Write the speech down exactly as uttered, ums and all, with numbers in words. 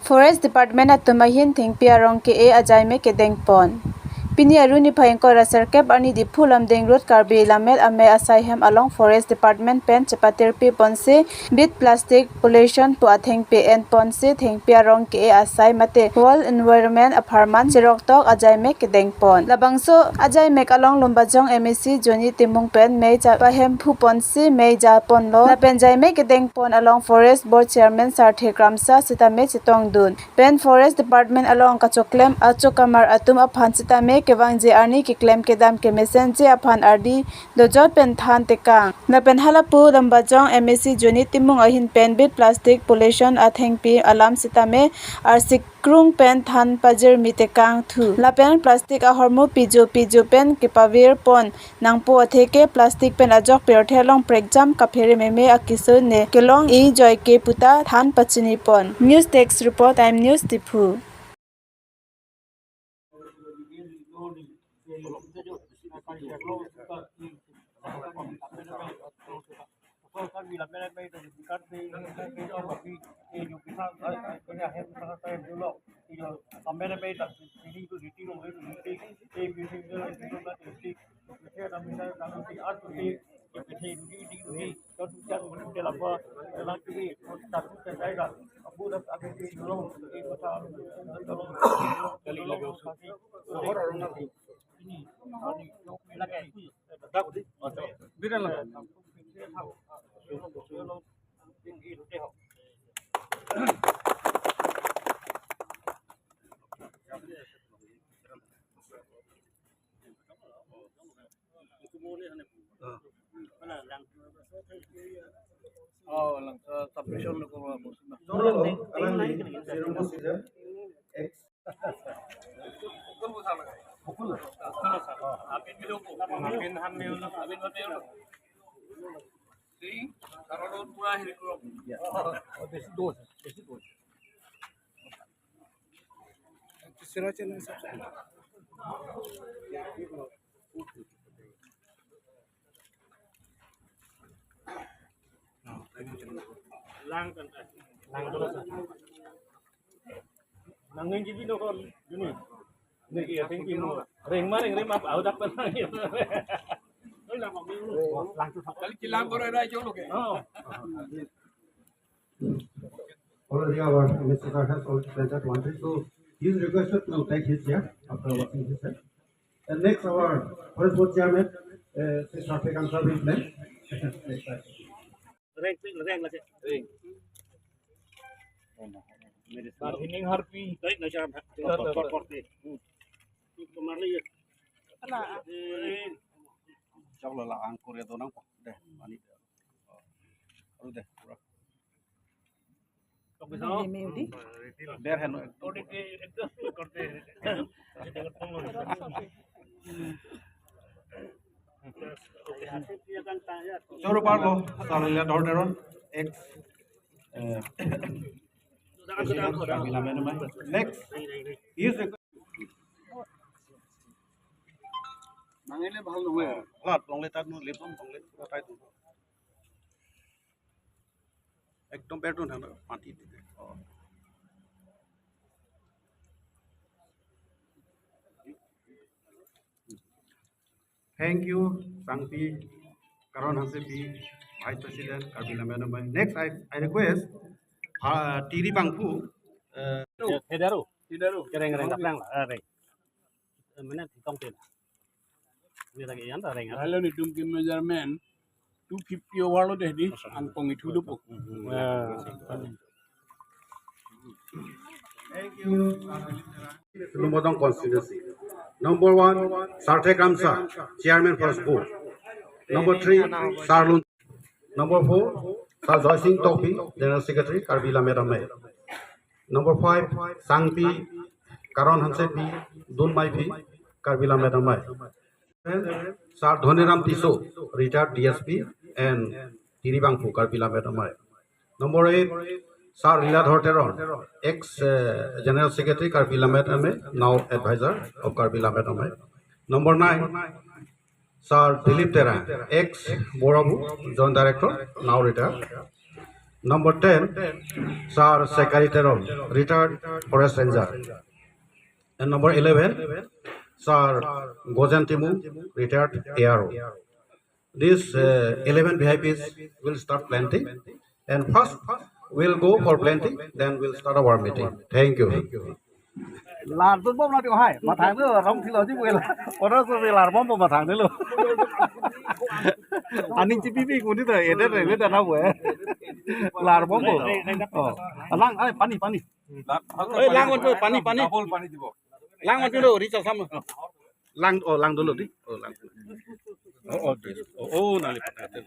Forest Department atum ahin thengpi arong ke-e ajaimek kedengpon. Pini arni phai ingkoi ra sirkep arni Diphu Lumding Road Karbi Lammet Amei asaihem along Forest Department pen chepatirpi ponsi bit plastic pollution pu athengpi enponsi thengpi arong ke-e asai mate World Environment apharman cheroktok ajaimek kedengpon. Labangso ajaimek along Lumbajong M A C Johnny Timung pen mei chapahemphu ponsi mei japonlo. Lapen jaimek kedengpon along Forest Board Chairman Sarthe Kramsa sitame chetongdun. Pen Forest Department along kachoklem achokamar atum aphan sitame kevangji arni keklem kedam kemesenji aphan ardi dojot pen than tekang. Lapen halapu Lumbajong M A C Johnny Timung ahin pen bit plastic pollution athengpi alam sitame arsik krung pen than pajirmi tekang thu. Lapen plastic ahormu pijo pijo pen kepavirpon nangpo atheke plastic pen ajok pirthe along prekjam kaphere meme akeso ne kelong-e joike puta than pachinipon. News Desk Report, Time News Diphu. Oh, lang sa submission lo ko, boss na. Lang kan, lang terus. Nang neng jibi no kon, Juni. Neng iya, thank you no. Reng ma, reng, reng ma, au dak pen. Oi, lang kami lu. Lang tu. Kali kilang koro rai jolo ke. Oh. Already our M A C sir has already presented one thing, so he is requested to take his chair after watching his chair. And next, our Forest Board Chairman, uh, Shri Sarthe Kramsa will present. Next slide. Reng, reng, reng lagi. Reng. Reng. Ini harpi. Reng, reng, reng. Reng, reng, reng. Kemari ya. Chok lo la angkur ya donang po. Deh, mani. Aru deh, pura. Ber heno. Choro parlo, Sir Lilladhar Teron, ex, eh, President Karbi Lammet Amei. Next, he is request- Nangile bhal nohoi. Lat, longle tat nu, lip lom, longle, tai tu. Ekdom bertun han, mati. Thank you, Sangpi Karon Hansepi, Vice President, Karbi Lammet Amei. Next, I, I request, uh, Tiri Bangphu, uh, Hedaru. Hedaru. Kereng reng kaplang la, eh, reng. Eh, mana tong tin. Ini lagi yang reng. Halo ni tum kim measurement. Two fifty over lo deh di, angkong itu dupo. Thank you. Lumbajong constituency. Number one, Sarthe Kramsa, Chairman Forest Board. Number three, Sir Lun. Number four, Sir Joy Singh Tokbi, General Secretary, Karbi Lammet Amei. Number five, Sangpi Karon Hansepi, Dun Maiphi, Karbi Lammet Amei. Sir Dhoniram Tisso, retired D S P and Tiri Bangphu, Karbi Lammet Amei. Number eight, Sir Lilladhar Teron, ex, uh, General Secretary, Karbi Lammet Amei, now advisor of Karbi Lammet Amei. Number nine, Sir Dilip Terang, ex Borabhu, Joint Director, now retired. Number ten, Sir Sekari Teron, retired forest ranger. And number eleven, Sir Gojen Timung, retired A R O. These uh, eleven V I Ps will start planting. And first, we'll go for planting, then we'll start our meeting. Thank you. Lar tu bom na tu hai, mathang tu rong thilo ji buel. Ora so si lar bom bom mathang tu lo. Aning chipi pi kuni tu, ede re, ede na buel. Lar bom bom. Oh, lang, ai, pani, pani. Ei, lang on tu, pani, pani. Double pani dibo. Lang on tu lo, Richard Sam. Lang, oh, lang dolo di. Oh, lang. Oh, oh, di. Oh, oh, nang lipat.